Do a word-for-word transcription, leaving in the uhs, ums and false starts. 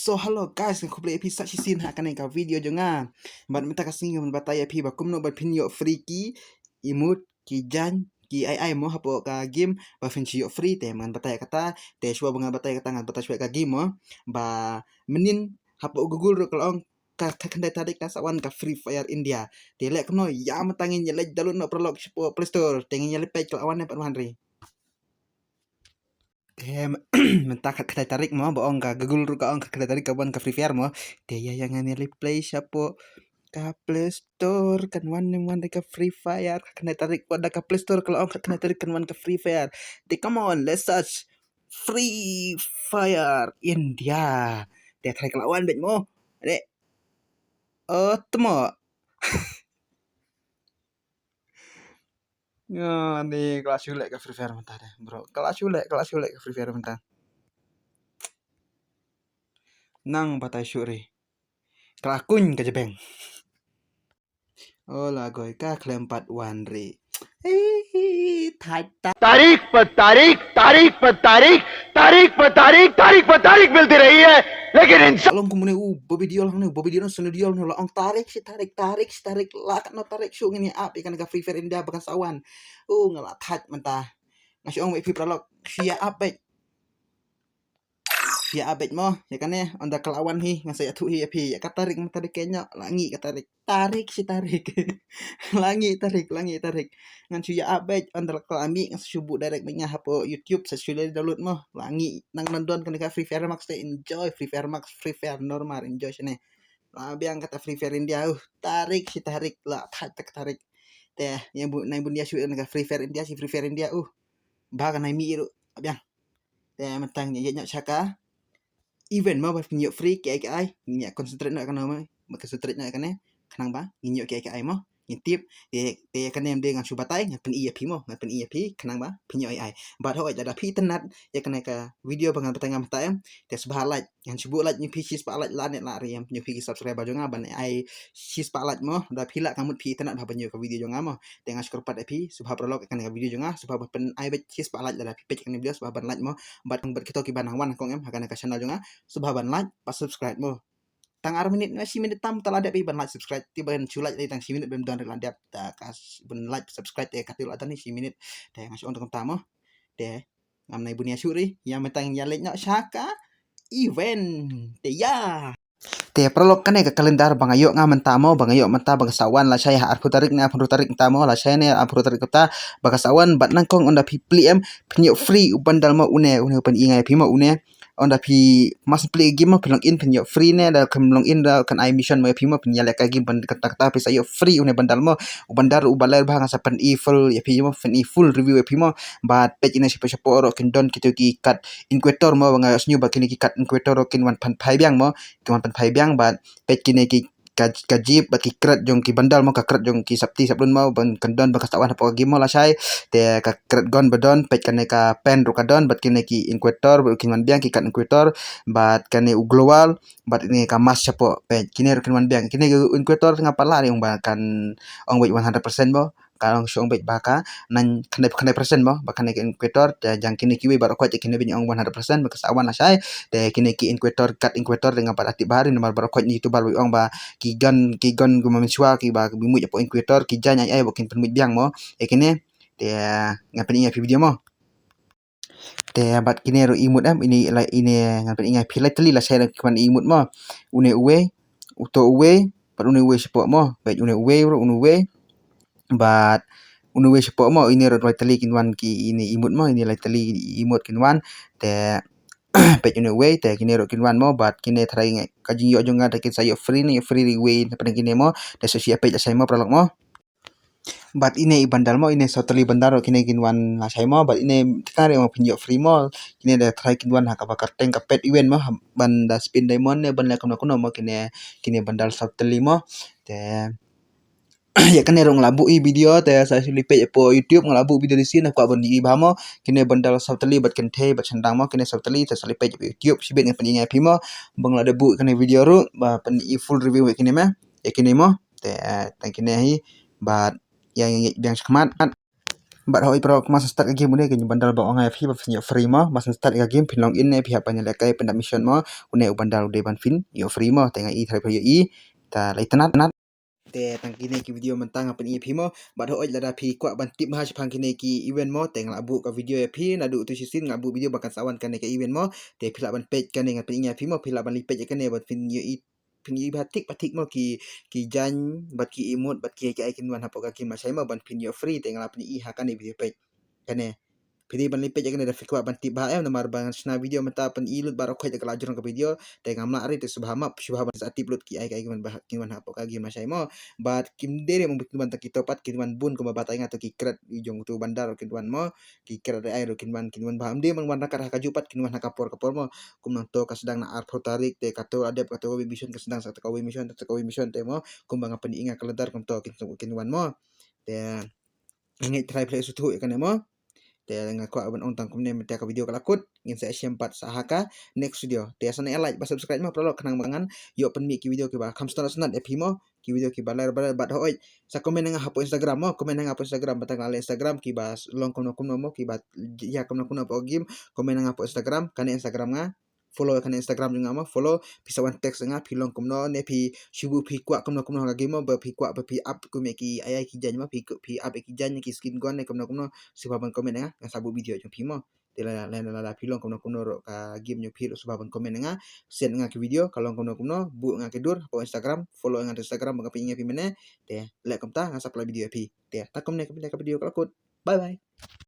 So hello guys, nga khublei ïa phi sa shisien ha kane ka video jong nga. Bad mynta ka sngi ngan batai ïa phi ba kumno ban pynïoh free ki emote, ki jaiñ, ki ai ai mo hapoh ka game ba phin shu ïoh free. Te ngan batai kata, te shuwa ba ngan batai kata ngan batai shuwa ka game mo. Ba mynnin hapoh Google ruh ka la ong ka khyndai tarik ka sa wan ka Free Fire India. Te leh kumno, ïa mynta ngin ïa leit download noh paralok shapoh Play Store. Te ngin ïa leit peit ka la wan ne pat wan re. Te mynta ka khyndai tarik mo, ba ong ka Google ruh ka ong ka khyndai tarik ka wan ka Free Fire mo. Te ïa ïa ngan ïa leit peit shapoh ka Play Store, kan wan ne wan da ka Free Fire. Ka khyndai tarik pat da ka Play Store ka la ong ka khyndai tarik kan wan ka Free Fire. Te come on, let's search Free Fire India. Te tharai ka la wan beit mo. Re. Oh, tmo. Nga ni ka la shu leh ka Free Fire mynta de, bro. Ka la shu leh, ka la shu leh ka Free Fire mynta. Nang batai shu re. Ka la kuñ ka jebeng. Ola goi ka khlem pat wan re. Hei, thait ta. तारीख पर तारीख, तारीख पर तारीख, तारीख पर तारीख, तारीख पर तारीख मिलती रही है, लेकिन इंसान Long kumne u Bobby Deol hangne, Bobby Deol, Sony Deol, no la ong tarik shi tarik, tarik shi tarik, la katno tarik shu ngin ïa ap ïa kane ka Free Fire India ba kan sa wan. U nga la thait mynta. Nga shu ong ïa phi paralok, shu ïa ap beit. Shu ïa ap beit mo, ïa kane, ynda ka la wan hi, ngan sa ïathuh hi ïa phi, ïa ka tarik mynta de kynnoh, la ngi ka tarik. Tarik shi tarik. La ngi tarik, la ngi tarik. Ngan shu ïa ap beit, ynda ka la mih, ngan sa shu buh direct beit nga hapoh YouTube, sa shu leit download mo. La ngi nang nang don kane ka Free Fire Max te enjoy, Free Fire Max, Free Fire normal, enjoy shane. La biang kata Free Fire India, uh, tarik shi tarik, la thait ta ka tarik. Te, ïa bun, nai bun ïa shu ïa ka Free Fire India, shi Free Fire India, uh. Ba ka nai mih ruh, biang. Te mynta ngin ïa ïoh sha ka event mo ba phin ïoh free ki ai ki ai. Ngin ïa concentrate noh kane mo, ba concentrate noh kane. Khnang ba ngin ïoh ki ai ki ai mo. Ngin tip, te, te kane ym dei ngan shu batai, ngan pyni ïa phi mo, ngan pyni ïa phi khnang ba phin ïoh ai ai. Bad hooid lada phi itynnad ïa kane ka video ba ngan batai, ngan batai em, te sngewbha like, ngan shu buh like ïa phi shispah like, la ne la re em, ïa phi ki subscriber jong nga ban ai shispah like mo, da phi lah ka mut phi itynnad ba ban ïoh ka video jong nga mo. Te nga shukor pat ïa phi, sngewbha paralok ïa kane ka video jong nga, sngewbha ban pyn ai beit shispah like lada phi peit ïa kane video, sngewbha ban like mo. Bad, bad kito kiba nang wan nyngkong em ha kane ka channel jong nga, sngewbha ban like bad subscribe mo. Tang ar minit ne shi minit tam te la dep ban like subscribe, te ban shu like tang shi minit ban don re la dep, te ka s-, ban like subscribe te ka te la don shi minit. Te nga shu ong tang tam mo. Te ngam nai bun ïa shu re, ïa mynta ngin ïa leit noh sha ka event. Te ïa. Te paralok kane ka calendar ba nga ïoh nga mynta mo, ba nga ïoh mynta ba ka sa wan lashai ha arphew tarik ne arphew tarik mynta mo, lashai ne arphew tarik mynta ba ka sa wan, bad nyngkong ynda phi plie em, phin ïoh free u bundle mo une, une u pyni nga ïa phi mo une. Ynda phi mas plie game mo, phi log in phin ïoh free ne, da khlem log in da kan ai mission mo ïa phi mo, phin ïaleh ka game ban kata kata phi sa ïoh free une bundle mo. U bundle u ba ler ba nga sa pyni full ïa phi mo, pyni full review ïa phi mo. Bad peit ine shapoh shapoh ruh kin don kito ki card inquisitor mo, ba nga sngew ba kine ki card inquisitor ruh kin wan pynphai biang mo, kin wan pynphai biang, bad peit kine ki ka, ka jeep bad ki crate jong ki bundle mo, ka crate jong ki safety sapdun mo, ban kan don ba ka sa wan hapoh ka game mo lashai. Te ka crate gun ba don, peit kane ka pen ruh ka don, bad kine ki inquisitor bad kin wan biang ki card inquisitor, bad kane u global, bad ine ka mask shapoh, peit kine ruh kin wan biang. Kine ki inquisitor nga pat lah re ong ba kan ong beit one hundred percent mo. Ka long shu ong beit ba ka nine, khyndai, khyndai percent mo, ba kane ka inquisitor, te jang kine kiwei baroh khoit te kine ba ngi ong one hundred percent ba ka sa wan lashai, te kine ki inquisitor, card inquisitor te nga pat la tip bha re namar baroh khoit YouTuber ba ong ba ki gun, ki gun kumba mynshuwa kiba ki mut hapoh inquisitor, ki jaiñ ai ai ba kin pynmut biang mo. Ïa kine, te ngan pyni ïa phi video mo. Te bad kine ruh emote em, ine la, ine ngan pyni ïa phi lai tylli lashai ruh ki wan emote mo. Une uwei, uto uwei, bad une uwei shapoh mo. Bad une uwei ruh, une uwei. Bad une uwei shapoh mo, ine ruh lai tylli kin wan ki ine emote mo, ine lai tylli emote kin wan. Te peit une uwei, te kine ruh kin wan mo, bad kine tharai nga, ka jingïoh jong nga te kin sa ïoh free ne, ïoh free re uwei na pdeng kine mo. Te sa shu ïa peit lashai mo paralok mo. Bad ine i bundle mo, ine saw tylli bundle ruh kine kin wan lashai mo, bad ine tang re mo phin ïoh free mo. Kine da tharai kin wan ha kaba kyrteng ka pet event mo, ha, ban da spin diamond ne ban leh kumno kumno mo kine, kine bundle saw tylli mo. Te ïa kane ruh nga la buh i video, te sa shu leit peit hapoh YouTube, nga la buh video dei sien, kwah ban ïohi bha mo. Kine bundle saw tylli bad kynthei bad shyndang mo, kine saw tylli, te sa leit peit hapoh YouTube, shibit ngan pyni ïa phi mo. Ba nga la dep buh kane video ruh, ba pyni full review ïa kine me, ïa kine mo. Te, eh, tang kine hi, bad ïa ngi biang shakhmat. Bad hoi bro, kumba sngewstart ka game une, kane u bundle ba ong ïa phi ba phin ïoh free mo. Ba sngewstart ka game phin log in ne, phi hap ban ïalehkai pyndonkam mission mo. Une u bundle u dei ban phin ïoh free mo. Te nga i trai phi ïoh i. Ta lai tnat tnat. Te tang kine ki video mynta nga pyni ïa phi mo. Bad hoi lada phi kwah ban tip bha shaphang kine ki event mo, te nga la buh ka video ïa phi. Naduh utu shisien nga la buh video ba kan sa wan kane ka event mo. Te phi lah ban peit kane, nga pyni ïa phi mo, phi lah ban leit peit ïa kane bad phin ïoh i, phin ïoh i bha thik bha thik mo ki, ki jaiñ bad ki emote bad ki, ki ai kin wan hapoh ka game lashai mo, ban phin ïoh free. Te nga la pyni ïa ha kane video peit. Kane phi dei ban leit peit ïa kane da phi kwah ban tip bha em, namar ba nga shna video mynta pyni lut baroh khoit da ka la jrong ka video. Te ngam lah ri, te sngewbha map, sngewbha ban sa tip lut ki ai, ki ai kin wan bha, kin wan hapoh ka game lashai mo. Bad kim dei re mo kin wan tang kito pat, kin wan bun kumba batai nga, to ki crate i jong utu u bundle ruh kin wan mo. Ki crate ai ruh kin wan, kin wan bha. Ym dei ban wan ryngkat ha kajuh pat, kin wan ha ka por ka por mo. Kum nangto ka sdang na arphew tarik, te kato la dep kato kawei mission, ka sdang sa kato kawei mission, kato kawei mission te mo. Kumba nga pyni ïa nga ka ladder kumto kin, kin wan mo. Te nga ngeit trai phi la sngewthuh ïa kane mo. Te nga kwah ban ong tang kumne, mynta ka video ka la kut, ngin sa ïashem pat sa ha ka next video. Te sa ne like bad subscribe mo paralok, khnang ba ngan ïoh pynmih ki video kiba kham sngewtynnat sngewtynnat ïa phi mo. Ki video kiba lar balar bad hoi, sa comment ïa nga hapoh Instagram mo, comment ïa nga hapoh Instagram, bad tang la Instagram kiba long kumno kumno mo, kiba ïa kumno kumno hapoh game, comment ïa nga hapoh Instagram, kane Instagram nga, follow ïa kane Instagram jong nga mo, follow, phi sa wan text ïa nga, phi long kumno ne phi shu buh phi kwah kumno kumno ha ka game mo, ba phi kwah ba phi up kum ïa ki ai ai ki jaiñ mo, phi, phi up ïa ki jaiñ ki skin gun ne kumno kumno, sngewbha ban comment ïa nga, nga sa buh video jong phi mo. Te la, la, la, la, phi long kumno kumno ruh ka game jong phi ruh sngewbha ban comment ïa nga, send ïa nga ki video ka long kumno kumno, buh ïa nga ki dur hapoh Instagram, follow ïa nga ha Instagram ba nga pyni ïa phi mynne. Te leh kumta, nga sa pynlait video ïa phi. Te ta kumne, kumne ka video ka la kut. Bye bye.